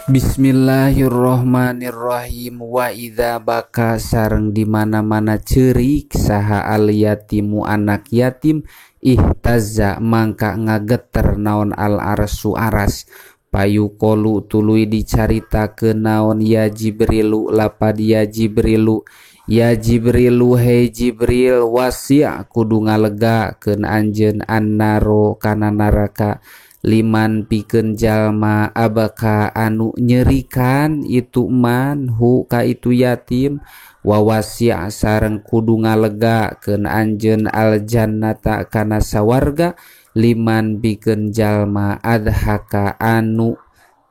Bismillahirrahmanirrahim. Wa idza baka sareng di mana-mana ceurik saha al yatimu anak yatim ihtazza mangka ngageter naon al arsu aras payuqalu tuluy dicaritakeun naon ya Jibrilu lapad ya Jibrilu ya Jibrilu hei Jibril wasi' kudu ngalegakeun anjeun annaro kana neraka liman pikeun jalma abaka anu nyerikan itu man hu ka itu yatim wa wasi' sareng kudu ngalegakeun anjeun aljannata kana sawarga liman pikeun jalma adhaka anu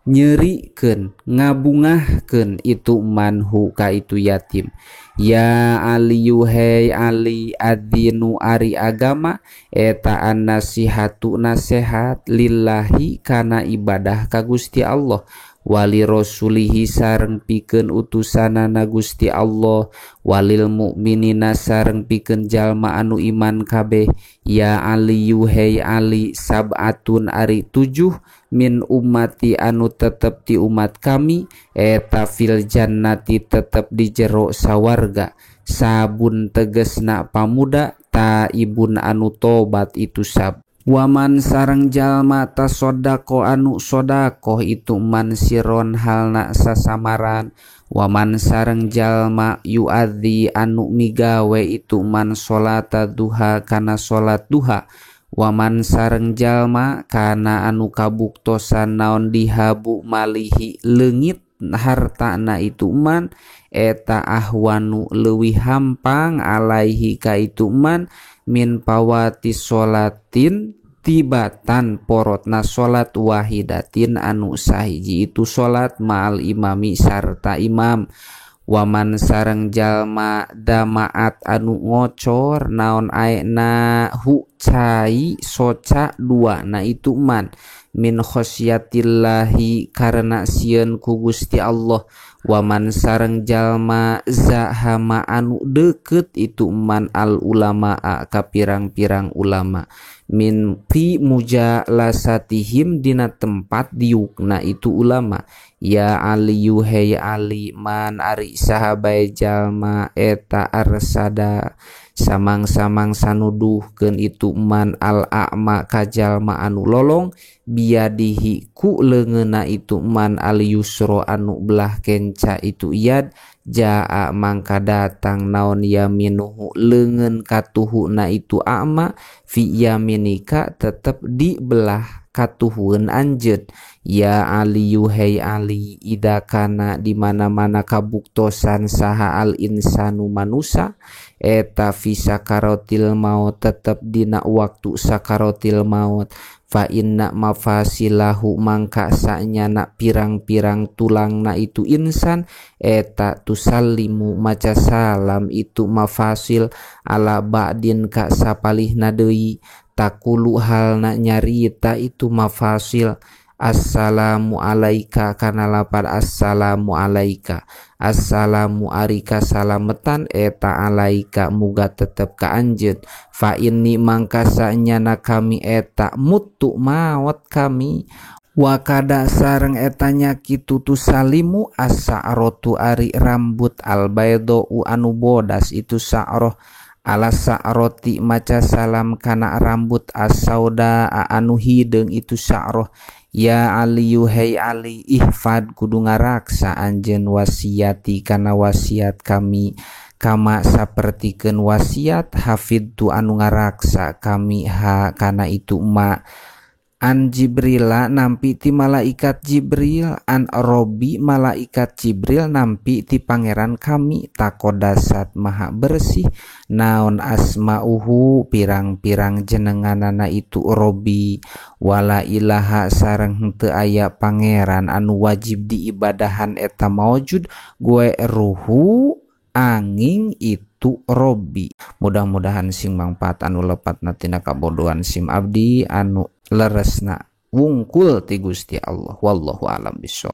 nyerikeun ngabungahkeun itu man hu ka itu yatim. Ya Aliyu hei Ali adinu ari agama eta an-nasihatu nasehat lillahi kana ibadah ka Gusti Allah wali rasulihi sareng pikeun utusanana Gusti Allah walil mukminina sareng pikeun jalma anu iman kabeh. Ya Aliyu hei Ali sab'atun ari 7 min ummati anu tetep ti umat kami eta fil jannati tetep di jero sawarga sabun tegesna pamuda taibun anu tobat itu sab. Waman sareng jalma tasodako anu sodakoh itu man siron halna sasamaran waman sareng jalma yuadzi anu migawe itu man sholata duha kana sholat duha waman sareng jalma kana anu kabuktosan naon dihabu malihi leungit hartana itu man eta ahwanu leuwih hampang alaihi ka itu man min pawati sholatin tibatan porotna salat wahidatin anu sahiji itu salat ma'al imami sarta imam. Waman sareng jalma damaat anu ngocor naon aekna hu cai soca dua na itu man min khosyatillahi karena sieun ku Gusti Allah. Waman sareng jalma zahama anu deket itu man al ulama ka pirang-pirang ulama min fi mujalasatihim dina tempat diukna itu ulama. Ya Aliyu hei Ali man ari sahabae jalma eta arsada samang-samang sanuduhkeun itu man al a'ma ka jalma anu lolong biadihi ku leungeunna itu man al yusra anu belah kenca itu iyad jaa mangka datang naon yaminuhu leungeun katuhuna itu a'ma fi yaminika tetep di belah katuhueun anjeun. Ya Aliyu hei Ali ida kana di mana-mana kabuktosan saha al insanu manusa eta fi sakaratil maut tetep dina waktu sakaratil maut fa inna mafasilahu mangka sanyana pirang-pirang tulangna itu insan eta tusallimu maca salam itu mafasil ala ba'din ka sapalihna deui takulu halna nyarita itu mafasil assalamu alaika kana lapar assalamu alaika assalamu arika salametan eta alaika muga tetep ka anjeun fa inni mangka sanyana kami eta mutu maot kami wakada sareng etanya kitu tusalimu as-sa'ratu ari rambut albaydo anu bodas itu sa'roh ala sa'roti maca salam kana rambut as-sauda anu hideung itu sa'roh. Ya Aliyu hei Ali ihfad kudu ngaraksa anjeun wasiati kana wasiat kami kama sapertikeun wasiat hafidtu anu ngaraksa kami ha kana itu ma an Jibrila nampi ti malaikat Jibril an Robi malaikat Jibril nampi ti pangeran kami takodasat maha bersih naon asmauhu pirang-pirang jenenganana itu Robi wala ilaha sareng henteu aya pangeran anu wajib diibadahan eta maujud gue ruhu angin itu Robi. Mudah-mudahan sing mangpaat anu lepatna tina kabodohan sim abdi anu leresna wungkul ti Gusti Allah. Wallahu alam bissawab.